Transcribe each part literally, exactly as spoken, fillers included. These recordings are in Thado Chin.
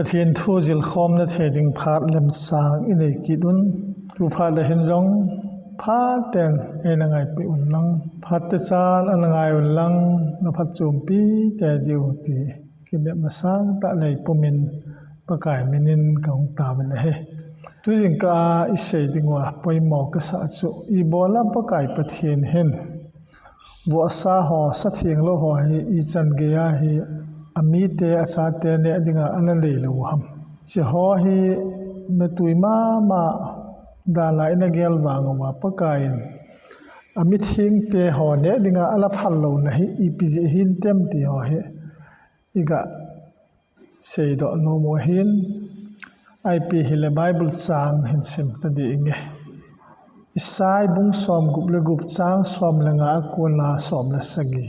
Pathen thu zilkhom na thei ding phat lemsang i nei kit un. Tu phat le hin zong phat ten ei na ngaipi un lang, phat te chan ana ngai un lang, na phat chumpi te diu ti kinepna sang tah nei pumin Pakai minin ka hung tao in ahi. Tu zingkah a i sei ding ua poimo ka sah chu i bola Pakai Pathen hin Vohsa ho, sa theng lo ho hi i chan gei a hi a mite a chate neh dinga ana lei lo ham. Chi ho hi na tui mama dala ina gel vang uva Pakai in a mithengte ho neh dinga ala phal lo na hi ipi jeh hin tem ti ho hi i ga seidoh nom u ahin, ipi hile Bible chang hin sim ta ding inge. Isai bung som gup le gup chang som le nga a kona som le sagi.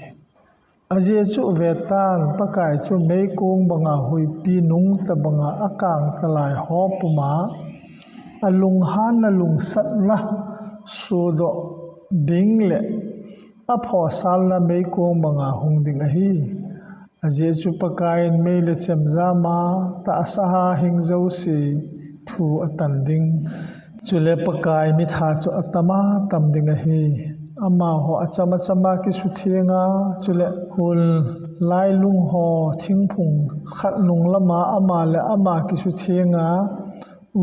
Ajeh chu vetan Pakai chu meikong banga huipi nung tabanga akang talai ho puma alunghanna lungsatna sodoh ding le aphosalna meikong banga hung ding ahi. Ajeh chu Pakai in mei le chemjam a tahsa a hing jouse thu atan ding. Chule Pakai mitha chu atam atam ding ahi. Amaho acham acham a kisuthenga, chule hun lailung ho thingphung khat nung lama ama le ama kisuthenga,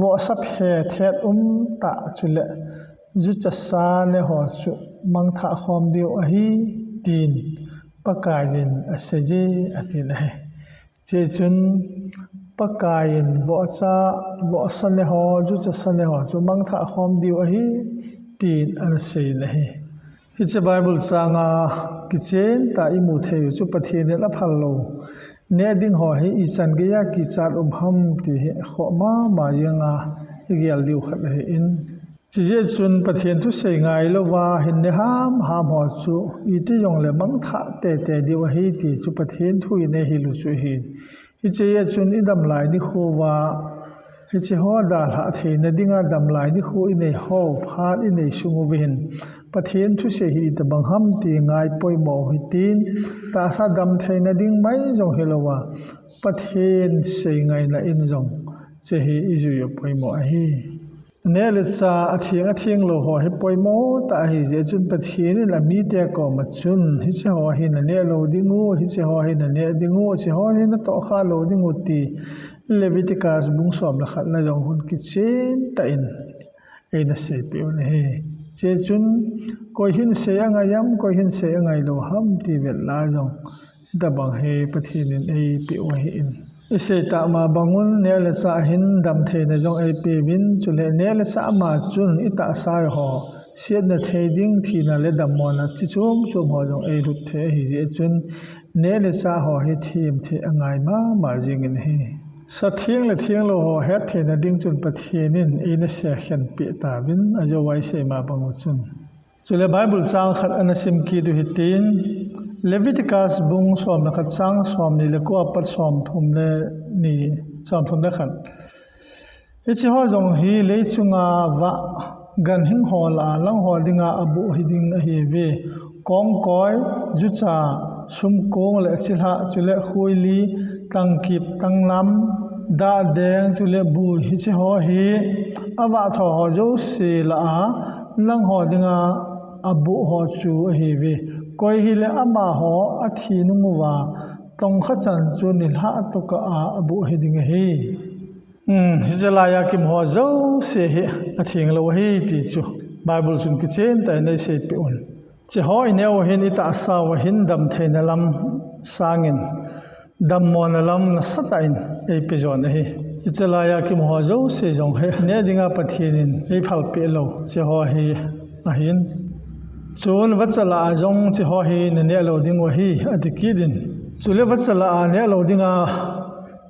vohsa phe thet um tah chule juchasa ne ho chu mangthah khom diu ahi, tin Pakai in aseiye, atin ahi. Hichun Pakai in vohsa, vohsa ne ho, juchasa ne ho chu mangthah khom diu ahi, tin ana sei in ahi. Hiche Bible changa kichen tah a i mu thei u chu Pathen in aphal lo neh ding ho hi i chan gei a kichat um ham ti hi khoh mama jeng a i gel diu khat ahi in. Chijeh chun Pathen thusei ngai louva hin neh ham ham ho chu iti jong le mangthah tete diu ahi ti chu Pathen thu in eihil u chu ahi. Hiche a chun i damlai nikho uva, hiche ho dalhah theina dinga damlai nikho i nei ho phat i nei sung uva hin Pathen thusei hi itobang ham ti ngai poimo u hitin, tahsa dam theina ding mai jong hilouva Pathen sei ngaina in jong hiche hi i jui u poimo ahi. Neh le chah atheng atheng lou ho hi poimo tah ahi jeh chun Pathen in amite koma chun hiche ho hi na neh lou ding u, hiche ho hi na neh ding u, hiche ho hi na tohkha lou ding u ti Leviticus bung som le khat na jong hun kichen tah in eina seipeh u ahi. Hiche chun koi hin sei angai am, koi hin sei angai lou ham ti vet la jong hitobang hi Pathen in eipeh u ahi in. I sei tah ma bang un neh le chah hin dam theina jong eipeh uvin, chule neh le chah ma chun i tahsa ho siatna thei ding thina le dammona chi chom chom ho jong eilhut thei ahi jeh chun neh le chah ho hi them thei angai mama jing in ahi. Sa theng le theng lou ho het theina ding chun Pathen in eina sekhen peh tauvin ajou a i sei ma bang u chun. Chule Bible chang khat ana sim kit u hitin, Leviticus bung som le khat chang som ni le ko apat som thum le ni, som thum le khat. Hiche ho jong hi leichunga vah ganhing ho lah a lang ho dinga aboh hi ding ahiuve. Kongkoi, jucha, sumkong le chilhah, chule khuili, tangkip, tanglam, dahdeng, chule bui, hiche ho hi avah tho ho jouse lah a lang ho dinga aboh ho chu ahiuve. Koi hile amaho athi nung uva tongkha chan chu nilhah tokah a aboh hi ding ahi. Um, hiche laiya kimu ho jouse hi atheng lou ahi ti chu Bible chun kichen tah in eiseipeh un. Hiche ho i neh u hin i tahsa uva hin dam theina lam sangin dammona lam nasatah in eipe jon ahi. Hiche laiya kimu ho jouse jong hi neh dinga Pathen in eiphal peh lou hiche ho hi ahin. Chun vacha lah a jong hiche ho hi na neh lou ding u ahi, ati kit in. Chule vacha lah a neh lou dinga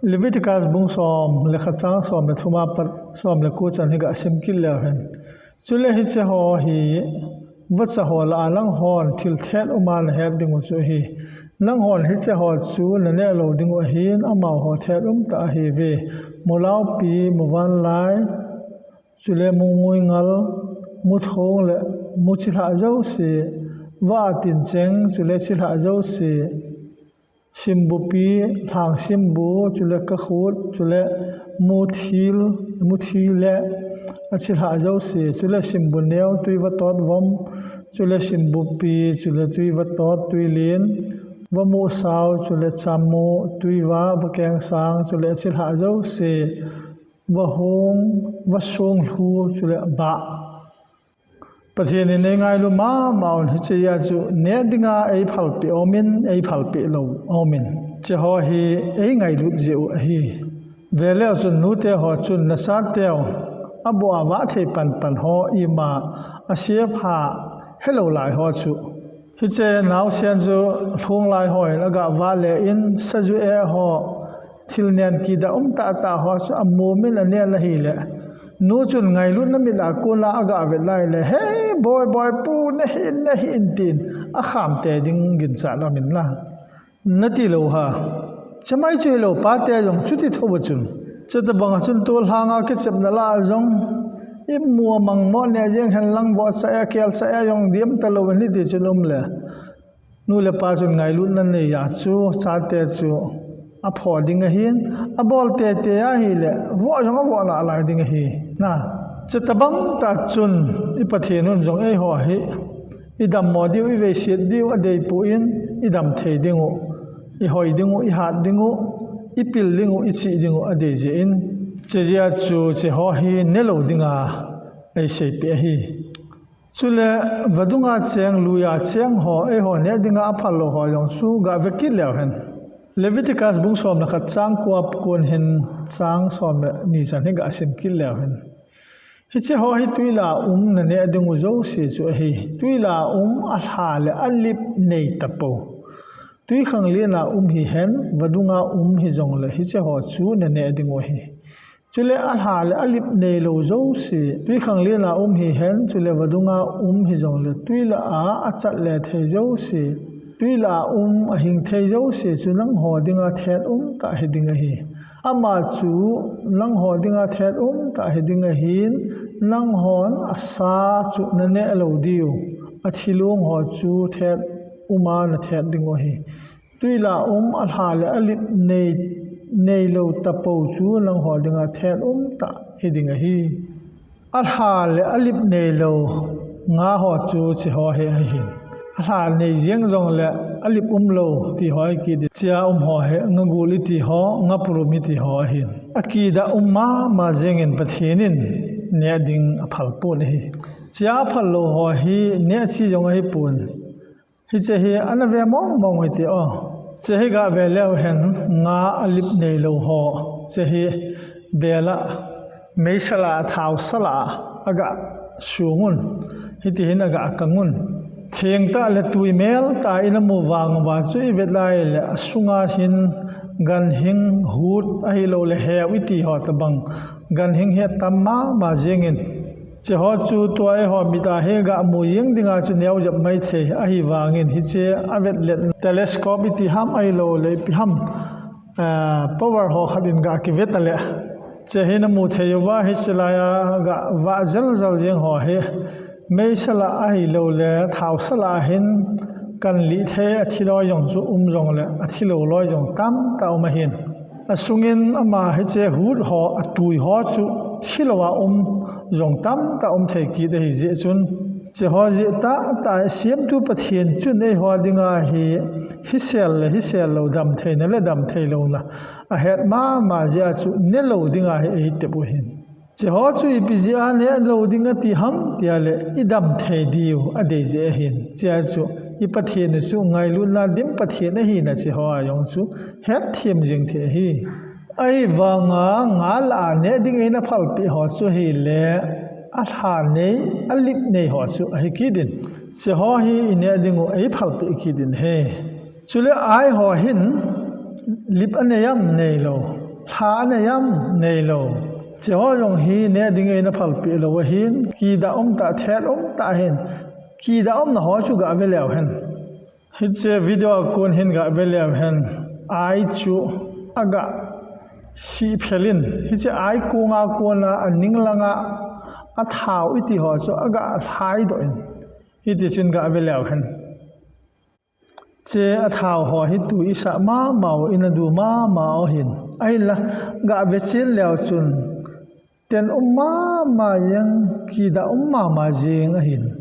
Leviticus bung som le khat chang som le thum apat som le ko chan hi ga sim kit leu hen. Chule hiche ho hi vacha ho lah a lang hon thil thet um a na het ding u chu ahi. Lang hon hiche ho chu na neh lou ding u ahin, amaho thet um tah ahiuve. Mulaupi, muvanlai, chule mungui ngal, muthong le muchilhah jouse, vah a tincheng, chule chilhah jouse, Simbupi, lhang simbu, chule kakhut, chule muthil, muthi le achilhah jouse, chule simbu neo, tui vatot vom, chule simbupi, chule tui vatot, tui lin, vamu sao, chule chamu, tui va, vakengsang, chule achilhah jouse, vahung, vasung lhu, chule bah. Pathen in eingailu mama un, hiche a chu neh dinga eiphalpeh aumin, eiphalpeh lou aumin. Hiche ho hi eingailut jeh u ahi. Veleu chun nute ho chun nachateu aboh a vah thei panpan ho ima asepha helou lai ho chu. Hiche naosen chu lhung lai hon agah vah le in, saju e ho, thil nen kidah um tahtah ho chu amumin anen ahile, nu chun ngailutna mit a kona agah vet lai le, "Hei, boi, boi, pu, nahin, nahin," tin akham te ding ginchat aumin la. Nati lou ha. Chemai chu hilou, pate jong chuti thou a chun. Chutabang a chun tolhang a kichepna lah a jong, imu amang mo neh jeng hen lang, vohcha e, kelcha e jong diam talou in hiti chun um le. Nu le pa chun ngailutna nei a chu chate chu apho ding ahin, abol teitei ahile, voh jong avoh nalai ding ahi. Na, chutabang tah chun i Pathen un jong eiho hi idammo diu, iveiset diu adeipoi, idam thei dingu, ihoi dingu, ihat dingu, ipil dingu, ichih dingu adei jeh in, hiche jeh a chu hiche ho hi nelou dinga eiseipeh ahi. Chule vadunga cheng, luia cheng ho, eiho neh dinga aphal lou ho jong chu gah ve kit leu hen. Leviticus bung som le khat chang ko a kon hin chang som le ni chan hi gah sim kit leu hen. Hiche ho hi tui lah a um naneh dingu jouse chu ahi. Tui lah a um alha le alip nei tapou. Twikhanglen a um hihen, vadunga um hijongle hiche ho chu naneh dingu ahi. Chule alha le alip neilou jouse, twikhanglen a um hihen, chule vadunga um hijongle twi lah a achat le thei jouse, twi lah a um ahing thei jouse chu nangho dinga thet umtah hiding ahi. Ama chu nangho dinga thet umtah hiding ahin, nanghon asa chu naneh lou diu, athilong ho chu thet uma nathet dingu ahi. Twi lah a um alha le alip nei, neilou tapou chu nangho dinga thet umtah hiding ahi. Alha le alip neilou nga ho chu hiche ho hi ahin. Alha nei jeng jongle alip umlou ti ho ahi kit in. Hichea um ho hi ngagul iti ho, ngapurum iti ho ahin. Akidah um mama jengin Pathen in neh ding aphal pon ahi. Hichea aphal lou ho hi neh cheh jong ahipon. Hiche hi ana ve mong mong hite o. Hiche hi gah ve leu hen, nga alip neilou ho. Hiche hi bel a, meisel a, thaosel a agah sung un. Hitihin agah kang un. Thengtah le twi meltah in amu vang uva chu ivet lai le asunga hin ganhing, hut ahiloule heu iti ho tabang ganhing hi atam mama jengin. Hiche ho chu tua eiho mit a hi gah mu jeng dinga chu neo jep maithei ahivangin hiche avetlet telescope iti ham ahiloule ipi ham, eh, power ho khat in gah kivet a le. Hiche hi namu thei uva hiche laiya gah vah jel jel jeng ho hi meisel a ahiloule thaosel a hin kan lih thei athi loi jong chu um jongle athilou loi jong tamtah um ahin. Asungin ama hiche hut ho, atwi ho chu thilou a um jong tamtah um thei kit ahi jeh chun, hiche ho jeh tahtah hi semtu Pathen chun eiho dinga hi hisel le hisel lou, damtheina le damtheilouna ahet mama jeh a chu nelou dinga hi eitep u ahin. Hiche ho chu ipi jeh a nelou ding ati ham tia le, idam thei diu adei jeh ahin. Hichea chu i Pathen u chu ngailutna dim Pathen ahina hiche ho a jong chu hetthem jeng thei ahi. Ahivanga nga lah a neh ding eina phalpeh ho chu hile, alha nei, alip nei ho chu ahi kit in. Hiche ho hi ineh dingu eiphalpeh kit in ahi. Chule ai ho hin lip anei am neilou, lha anei am neilou. Hiche ho jong hi neh ding eina phalpeh lou ahin, kidah umtah, thet umtah ahin, kidah umna ho chu gah ve leu hen. Hiche video a kon hin gah ve leu hen. Ai chu agah sih phel in, hiche ai konga kona aning langa athao iti ho chu agah lhaidoh in. Hitichun gah ve leu hen. Hiche athao ho hi tui isah mama u, ina du mama u ahin. Ahinla, gah vechen leu chun, ten um mama jeng, kidah um mama jeng ahin.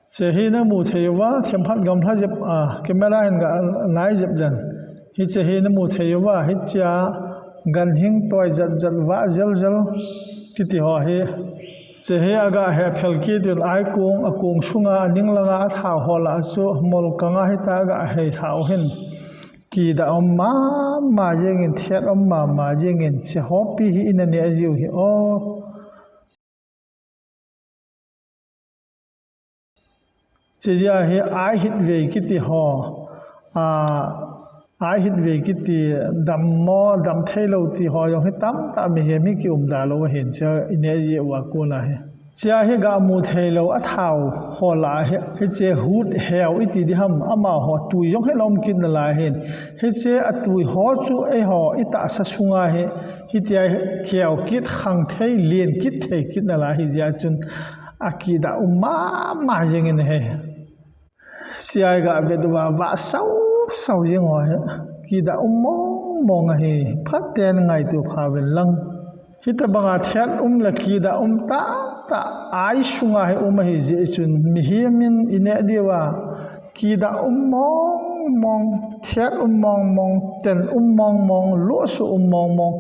Hiche hi namu thei uva, themkhat gamla jep a, camera hin gah nai jep len. Hiche hi namu thei uva, hichea ganhing toi jat jat vah jel jel kiti ho hi. Hiche hi agah hephel kit un aikong, akong sunga, aning langa athao ho lah a chu molkanga hita agah hei thao hin. Kidah um mama jengin, thet um mama jengin, hiche hopi hi ina neh jiu hi o. Hiche jeh a hi aihit vei kiti ho, a, aihit vei kiti dammo, dam theilou ti ho jong hi tamtah mihem hi kiumda lou ahin, hiche i neh jeh uva kona hi. Hichea hi gah mu theilou athao ho lah a hi, hiche hut heu iti diham, amaho tui jong hi lom kit nalai hin. Hiche atui ho chu eiho itahsa sunga hi, hitia hi keu kit, khang thei, len kit thei kit nalai hijeh a chun akidah um mama jengin ahi. Hichea gah vet uva vah sau sau jeng ho hi, kidah um mong mong ahi, phaten ngaito pha uvin lang. Hitobanga thet um le kidah um tahtah ai sunga hi um ahi jeh chun mihem in i neh diuva, kidah um mong mong, thet um mong mong, ten um mong mong, lohsuh um mong mong,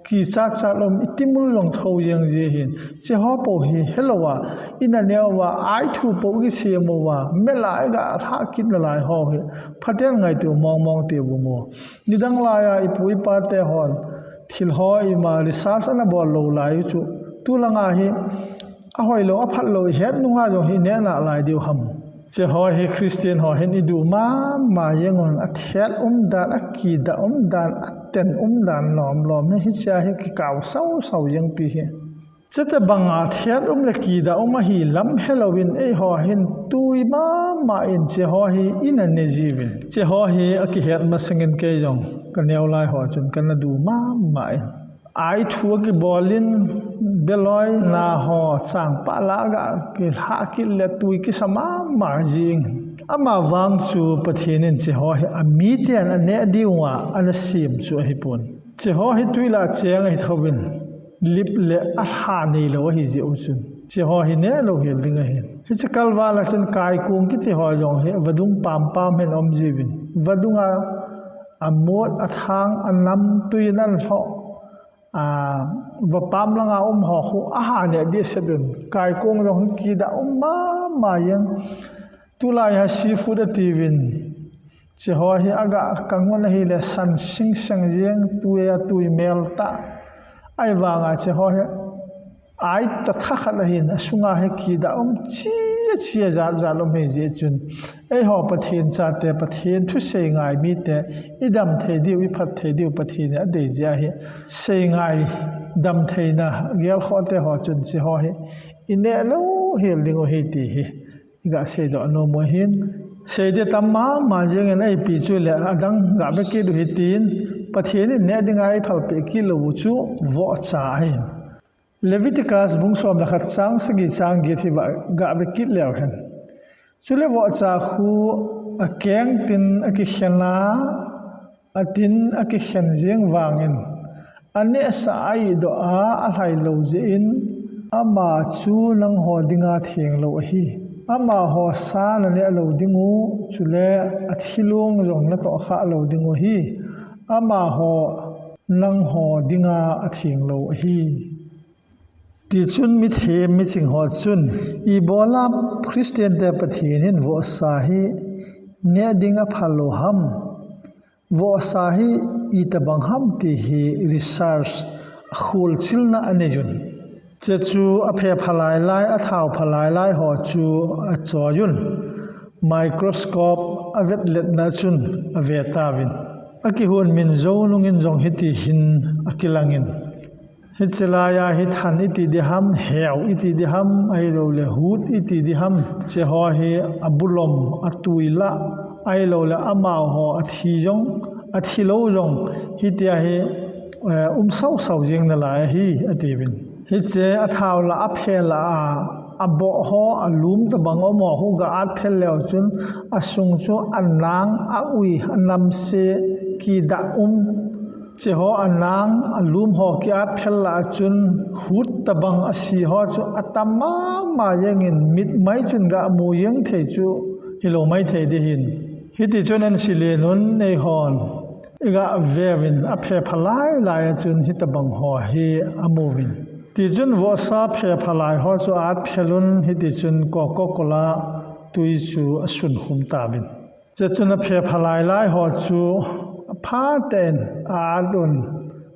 kichat chat um, itimul jong thou jeng ji ahin. Hiche ho pou hi helouva, ina neh uva, aithu pou kisem uva, mel a igah lhah kit nalai ho hi, phaten ngaito mong mong ti uvin u. Nidang laiya ipu ipa te hon thil ho ima research ana bol lou lai u chu, tulanga hi ahoilou aphatlou ihet nunga jong hi i neh nalai diu ham. Hiche ho hi Christian ho hin i du mama jeng un, athet um dan, akidah um dan, aten um dan lom lom hi, hichea hi kikao sau sau jeng pi hi. Hiche tobanga thet um le kidah um ahi lam helouvin eiho hin tui mama in hiche ho hi ina neh jiuvin. Hiche ho hi akihet masangin kei jong kaneo lai ho chun kana du mama in. Aithu akibol in, beloina ho changpah lah a gah kilhah kit le tui kisa mama jeng. Amavang chu Pathen in hiche ho hi amiten aneh diuva ana sem chu ahipon. Hiche ho hi twi lah a cheng ahi thouvin, lip le alha neilou ahi jeh u chun, hiche ho hi neh lou hel ding ahin. Hiche kalval a chun kaikong kiti ho jong hi vadung pampam hin um jiuvin, vadung a amut, athang, anam, twi in alhoh, a, vapam langa um ho khu aha neh dehset un, kaikong jong hi kidah um mama jeng. Tulai a seafood atiuvin, hiche ho hi agah kang un ahile san singseng jeng, twi a twi mel tah. Ahivanga hiche ho hi aitha khat ahin, asunga hi kidah um chi a chi a jat jat um ahi jeh chun, eiho Pathen chate, Pathen thusei ngai mite, idam thei diu, iphat thei diu Pathen in adei jeh ahi, sei ngai, damtheina gelkhoh te ho chun hiche ho hi ineh lou hel ding u ahi ti hi igah seidoh nom u ahin. Sei ding tam mama jengin a ipi chu le adang gah ve kit u hitin, Pathen in neh dinga eiphalpeh kit lou u chu vohcha ahin. Leviticus bung som le khat chang sagi chang get hi gah ve kit leu hen. Chule vohcha khu akeng tin akikhen a, atin akikhen jeng vangin, anehsah a ihdoh a alhai lou jeh in, ama chu nangho dinga thenglou ahi. Amaho sa naneh lou ding u, chule athilong jong natoh khah lou ding u ahi. Amaho nangho dinga athenglou ahi. Tichun mithem miching ho chun, ibola Christian te Pathen in vohsa hi neh ding aphal lou ham? Vohsa hi itobang ham ti hi research a kholchilna anei un. Hiche chu aphe phalai lai, athao phalai lai ho chu achoi un, microscope avetletna chun ave tauvin, akihon min jou nungin jong hiti hin akilangin. Hiche laiya hi than iti ding ham, heu iti ding ham, ahiloule hut iti ding ham, hiche ho hi abulom, atwi lah, ahiloule amaho athi jong, athilou jong, hitia hi, eh, um sau sau jeng nalai ahi, atiuvin. Hiche athao lah, aphe lah a, aboh ho, alum tabang um ho khu ga at phel leu chun, asung chu anang, aui, anamse, kidah um, cheho anang, alum ho ki at phel lah chun, hut tabang asi ho chu atam mama jengin, mitmai chun ga mu jeng thei chu hilou maithei ding ahin. Hiti chun Ansi Lin un eihon iga veuvin, aphe phalai lai a chun hitabang ho hi amuvin. Tichun vohsa phe phalai ho chu at phelun, hiti chun Coca-Cola tui chu asun khum tauvin. Che chun aphe phalai lai ho chu aphaten a-at un,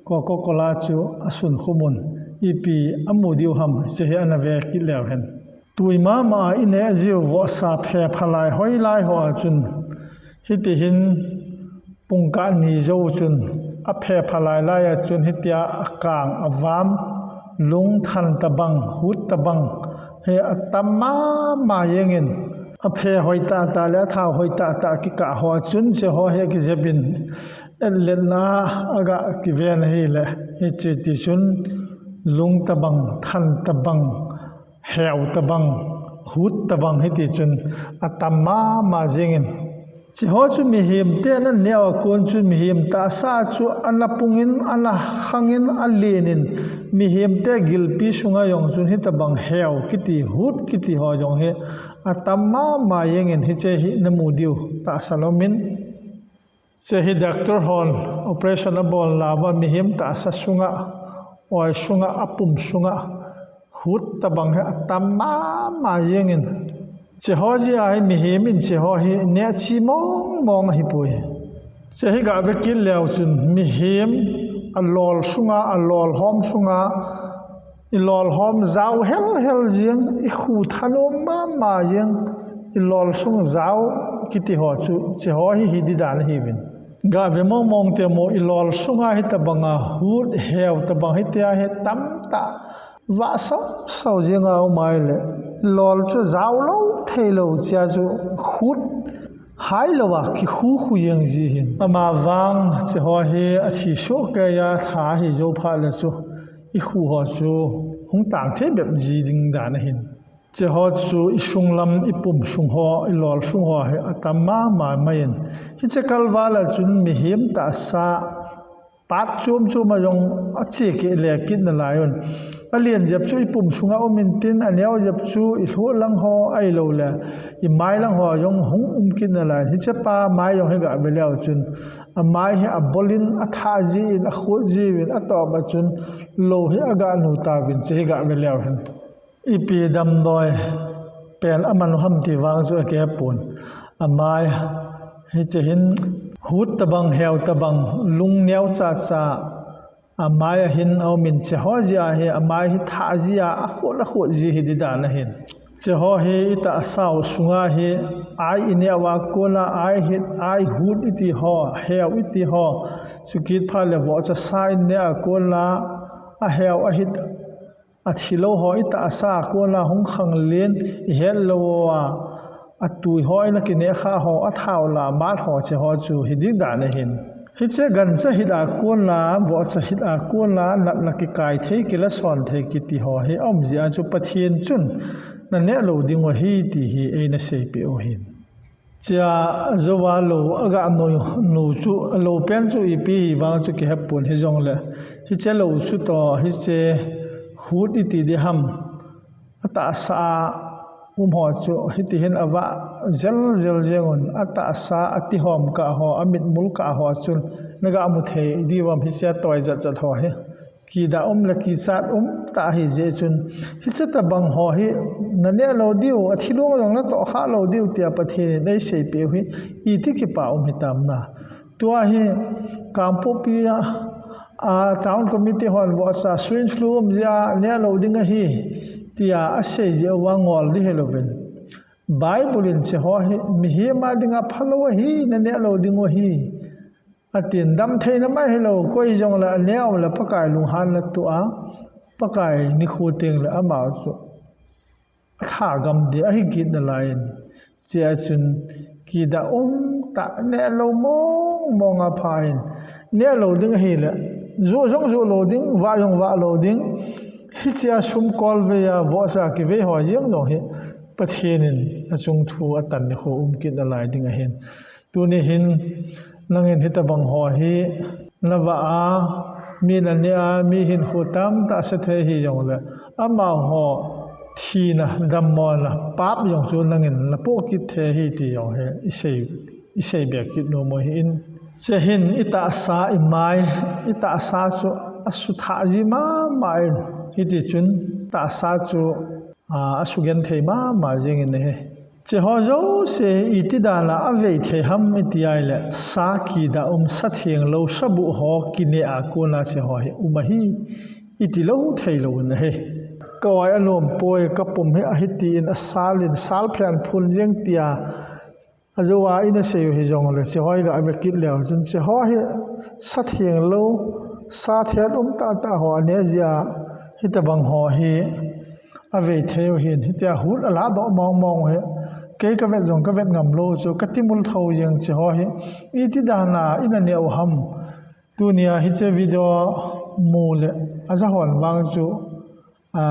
Coca-Cola chu asun khum un, ipi amu diu ham, che hi ana ve kit leu hen. Tui mama a ineh jiu vohsa phe phalai hoilai ho a chun, hitihin pungkah ni jou chun, aphe phalai lai a chun hitia akang avam, lung than tabang, hut tabang hi atam mama jengin, aphe hoi tahtah le athao hoi tahtah kikah ho a chun, cheho hi akijepin, etletna aga kiven ahile, hiche tichun lung tabang, than tabang, heu tabang, hut tabang hiti chun atam mama jengin. Cheho chu mihemte ana neh a kon chun mihem tahsa chu ana pungin, ana khangin, alenin, mihemte gilpi sunga jong chun hitabang heu kiti, hut kiti ho jong hi atam mama jengin, hiche hi namu diu tahsan umin. Che hi doctor hon operation abol nauva mihem tahsa sunga, oi sunga, apum sunga, hut tabang hi atam mama jengin. Cheho jeh a hi mihem in cheho hi neh che mong mong ahipoi. Che hi ga ve kit leu chun mihem alol sunga, alolhom sunga, ilolhom jao hel hel jeng, ikhu thanom mama jeng, ilol sung jao kiti ho chu, cheho hi hi ding dan ahiuvin. Ga ve mong mong temo, ilol sunga hitabanga hut heu tabang hitia hi tamtah vah sau sau jenga um ahile, ilol chu jao lou thei lou, chea chu hut hai louva kikhu khu jeng ji ahin. Amavang cheho hi athi soh keiya tha ahi jou phat le chu, ikhu ho chu hung tang thei bep ji ding dan ahin. Cheho chu isung lam, ipum sung ho, ilol sung ho hi atam mama mai in. Hiche kalval a chun mihem tahsa part chom chom a jong ache kit le kit nalai un. Alen jep chu ipum sunga um intin, aneo jep chu ilhoh lang ho ahilouleh imai lang ho jong hung um kit nalai. Hichepa mai jong hi ga ve leu chun, amai hi abolin, athah jin, akhut jiuvin, atop a chun lou hi aga nu tauvin, che hi ga ve leu hen. Ipi damdoi pen aman u ham ti vang chu akihepon. Amai hiche hin hut tabang, heu tabang, lung neo cha cha, amai ahin aumin, cheho jeh a hi amai hi thah ji a, akhut akhut ji hi ding dan ahin. Cheho hi itahsa u sunga hi ai ineh uva kona, ai hit, ai hut iti ho, heu iti ho, chukit phat le vohcha sa ineh a kona, aheu ahit, athilou ho itahsa a kona hung khanglen, ihet lou uva, atui ho, ina kinehkha ho, athao la mat ho, cheho chu hi ding dan ahin. Hiche gancha hit a kona, vohcha hit a kona, natna kikai thei, kilason thei kiti ho hi aum jeh a chu Pathen chun naneh lou dingu ahi ti hi eina seipeh u ahin. Chea jouva lou aga nu, nu chu, lou pen chu ipi hi vang chu kihepon, hijongle hiche lou chu toh, hiche hut iti ding ham, atahsa a um ho chu hitihin avah jel jel jengun, atahsa atihom kah ho, amitmul kah ho chun naga mu thei diu ham, hichea toi jat jat ho hi. Kidah um le kichat um tah ahi jeh chun, hiche tabang ho hi naneh lou diu, athilong jong natoh kha lou diu tia Pathen in eiseipeh u hi iti kipa um hitam na. Tua hi Kangpokpi a, a town committee hon vohcha swine flu um jeh a neh lou ding ahi tia asei jeh uva ngol ding hilouvin, Bible in cheho hi mihem a dinga phalou ahi, naneh lou dingu ahi, atin, damtheina mai hilou, koi jongle aneh um le Pakai lunghanna toh a, Pakai nikho tengle ama chu atha gam ding ahi kit nalai in, chea chun kidah um tah, neh lou mong mong a pha in, neh lou ding ahile, joh jong joh lou ding, vah jong vah lou ding, Hichea sum kolvei a vohsa kivei ho jeng jong hi Pathen in achung thu atan nikho um kit nalai ding ahin. Tuni hin nangin hitabang ho hi navah a, mi naneh a, mi hinkho tamtah asa thei hijongle, amaho thina, dammona, pap jong chu nangin napoh kit thei ahi ti jong hi isei, isei beh kit nom u ahin. Chehin itahsa, imai, itahsa chu asuthah ji mama in, hitichun tahsa chu, a, asugenthei mama jengin ahi. Cheho jouse iti dana avei thei ham iti ahile, sa kida um, sa thenglou, sabuh ho kineh a kona cheho hi um ahi, itilou theilou in ahi. Ka-oi anom poi, kapum hi ahi tin asalin, sal phen phun jeng tia ajou a ina seiu hijongle, cheho hi gave kit leu chun, cheho hi sa thenglou, sa thet um tahtah ho aneh jeh a, hitabang ho hi avei theiu ahin, hitia hut alahdoh mongmong hi kei kavet jong kavet ngamlou chu, katimul thou jeng. Cheho hi iti dana ina neh u ham? Tunia hiche video mu le ajahon vang chu, a,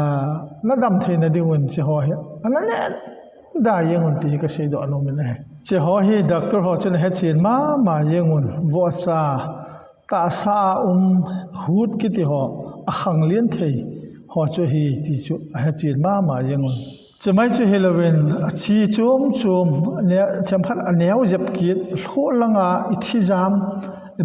nadam theina dingun cheho hi ana neh da jengun ti hi kaseidoh nom in ahi. Cheho hi doctor ho chun ahechen mama jengun, vohsa, tahsa a um, hut kiti ho, akhanglen thei ho chu ahi ti chu ahechen mama jengun. Chemai chu hilouvin, achi chom chom, themkhat aneo jep kit, lhoh langa ithijam,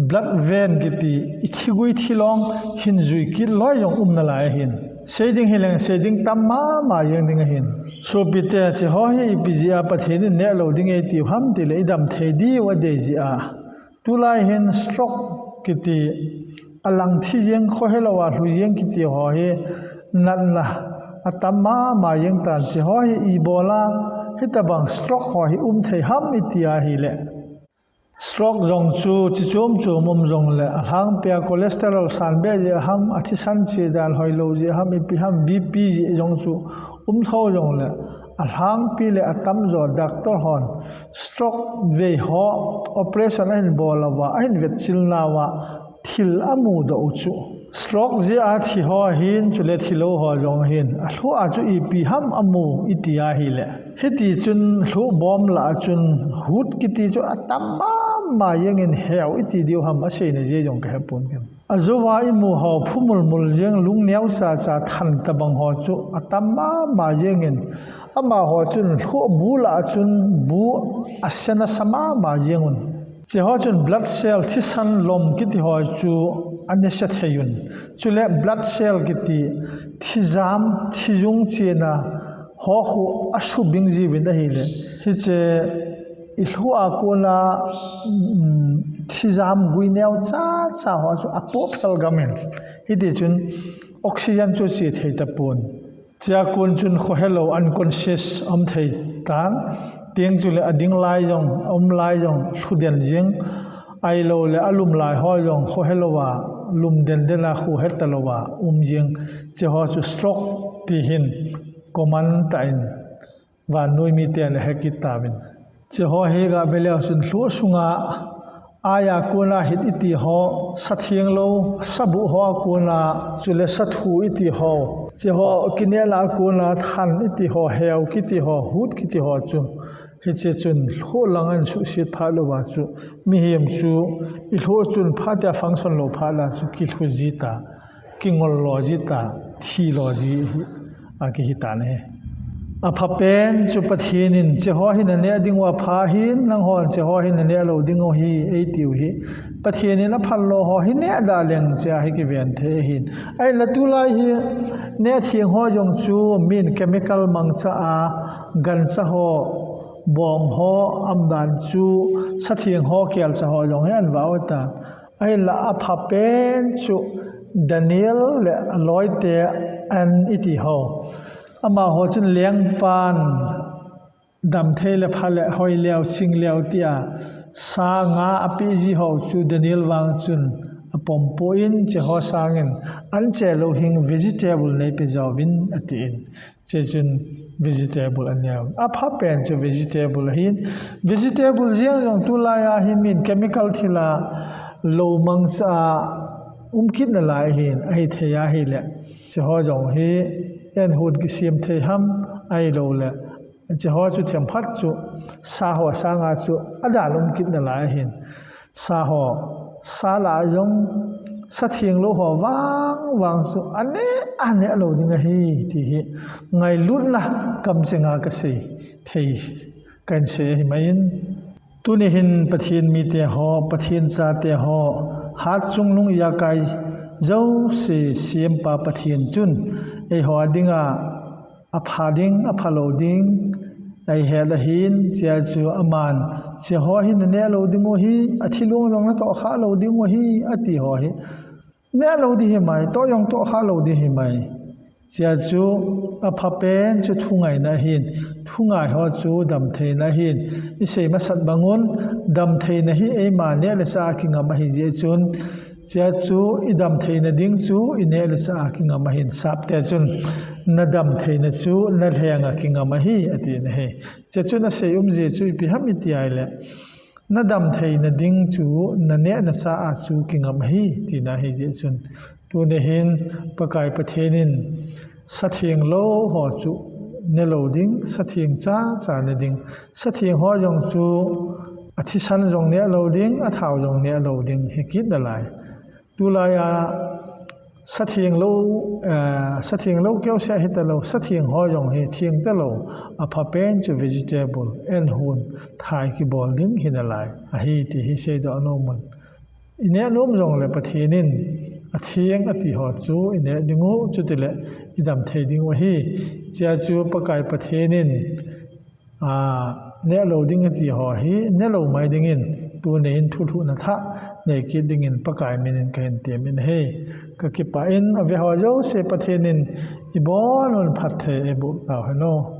blood vein kiti, ithigui thilong hin jui kit loi jong um nalai ahin. Seiding hileng seiding tam mama jeng ding ahin. Sopite, cheho hi ipi jeh a Pathen in nehlou ding eitiu ham tile, idam thei diu adei jeh a. Tulai hin stroke kiti, alang thi jeng, khohelou a lhu jeng kiti ho hi natna atam mama jeng tan. Cheho hi ibola hitabang stroke ho hi um thei ham iti ahile, stroke jong chu chi chom chom um jongle, alhangpia cholesterol san beh jeh ham, athisan che dan hoilou jeh ham, ipi ham, BP jeh jong chu um thou jongle, alhangpi le atamjo doctor hon stroke vei ho operation ahin bol uva, ahin vetchilna uva thil amudoh u chu, stroke jeh a thi ho ahin, chule thilou ho jong ahin, alhoh a chu ipi ham amu iti ahile, hitichun lhoh bom lah a chun hut kiti chu atam mama jengin, heu iti diu ham, aseina jeh jong kahepon. Ajouva imu ho phumul mul jeng, lung neo chacha, than tabang ho chu atam mama jengin, amaho chun lhoh bu lah a chun bu asen asa mama jengun. Cheho chun blood cell, thisan lom kiti ho chu anese thei un. Chule blood cell kiti thijam, thijung chena ho khu asubing jiuvin ahile, hiche ilhoh a kona, um, thijam gui neo chacha ho chu apoh phel gamin, hitichun oxygen chu che thei tapon. Chea kon chun khohelou, unconscious, um thei tan, teng chule ading lai jong, aum lai jong lhu den jeng, ahiloule alum lai ho jong khohelouva, lum den den a kho hetalouva um jeng, cheho chu stroke ti hin common tah in vannoi miten ahekit tauvin. Cheho hi gave leu chun lhoh sunga, aiya kona hit iti ho, sa thenglou, sabuh ho a kona, chule sathu iti ho, cheho kinehna a kona than iti ho, heu kiti ho, hut kiti ho chu, hiche chun lhoh lang ahin suhset phat louva chu, mihem chu ilhoh chun phatea function lou phat la chu kilhu jita, kingol lo jita, thi lo ji a kihitan ahi. Aphapen chu Pathen in cheho hi naneh dingu apha ahin, nanghon cheho hi naneh lou dingu ahi eitiu hi, Pathen in aphalou ho hi neh da leng chea hi kiven thei ahin. Ahinla tulai hi neh theng ho jong chu min chemical mangcha a, gancha ho, bong ho, umdan chu, sa theng ho, kelcha ho jong hi ahin vah u tan. Ahinla aphapen chu Daniel le aloite an iti ho, amaho chun lengpan damthei le pha le hoi leu ching leu tia sa nga apeh ji ho chu Daniel vang chun apompoi, cheho sangin anche louhing vegetable neipe jouvin atin. Hichun vegetable aneo, aphapen chu vegetable ahin. Vegetable jeng jong tulai a hi min chemical thil a lou mangcha a um kit nalai ahin, ahithei ahile Hicheho jong hi eihon kisem thei ham, ahilouleh hicheho chu themkhat chu sa ho sanga chu adalum kit nalai ahin. Sa ho, sa lah a jong sa thenglou ho vangvang chu aneh, aneh lou ding ahi ti hi ngailutna kamchenga kasei thei, kahin sei ahi mai in. Tuni hin Pathen mite ho, Pathen chate ho, hatchungnung ijakai jouse sempa Pathen chun eiho dinga apha ding, aphalou ding eihet ahin, chea chu aman, hicheho hi naneh lou ding u ahi, athilong jong natoh khah lou ding u ahi, ati ho hi neh lou ding himai, toh jong toh khah lou ding himai. Chea chu aphapen chu thungaina ahin, thungai ho chu damtheina ahin, isei masat bangun, damtheina hi eima neh le chah a kingam ahi jeh chun, chea chu idamtheina ding chu ineh le chah a kingam ahin, sapte chun nadamtheina chu nalhenga kingam ahi, ati in ahi. Chea chu nasei umji chu ipi ham iti ahileh, nadamtheina ding chu naneh nachah a chu kingam ahi, tina ahi jeh chun, tuni hin Pakai Pathen in sa thenglou ho chu nelou ding, sa theng chacha ne ding, sa theng ho jong chu athisan jong neh lou ding, athao jong neh lou ding hikit nalai. Tulai a sa thenglou, sa thenglou keuseh hitalou, sa theng ho jong hi theng talou, aphapen chu vegetable, eihon, thai kibol ding hinalai ahi ti hi seidoh nom un. Ineh nom jongle Pathen in atheng ati ho chu ineh ding u, chutileh idamthei ding u ahi. Chea chu Pakai Pathen in neh lou ding ati ho hi nelou mai dingin, tuni hin thulhuhna thah nei kit dingin Pakai min in kahin temin ahi. Kakipah in, ave ho jouse Pathen in ibonun phatthei eiboh tau hen o.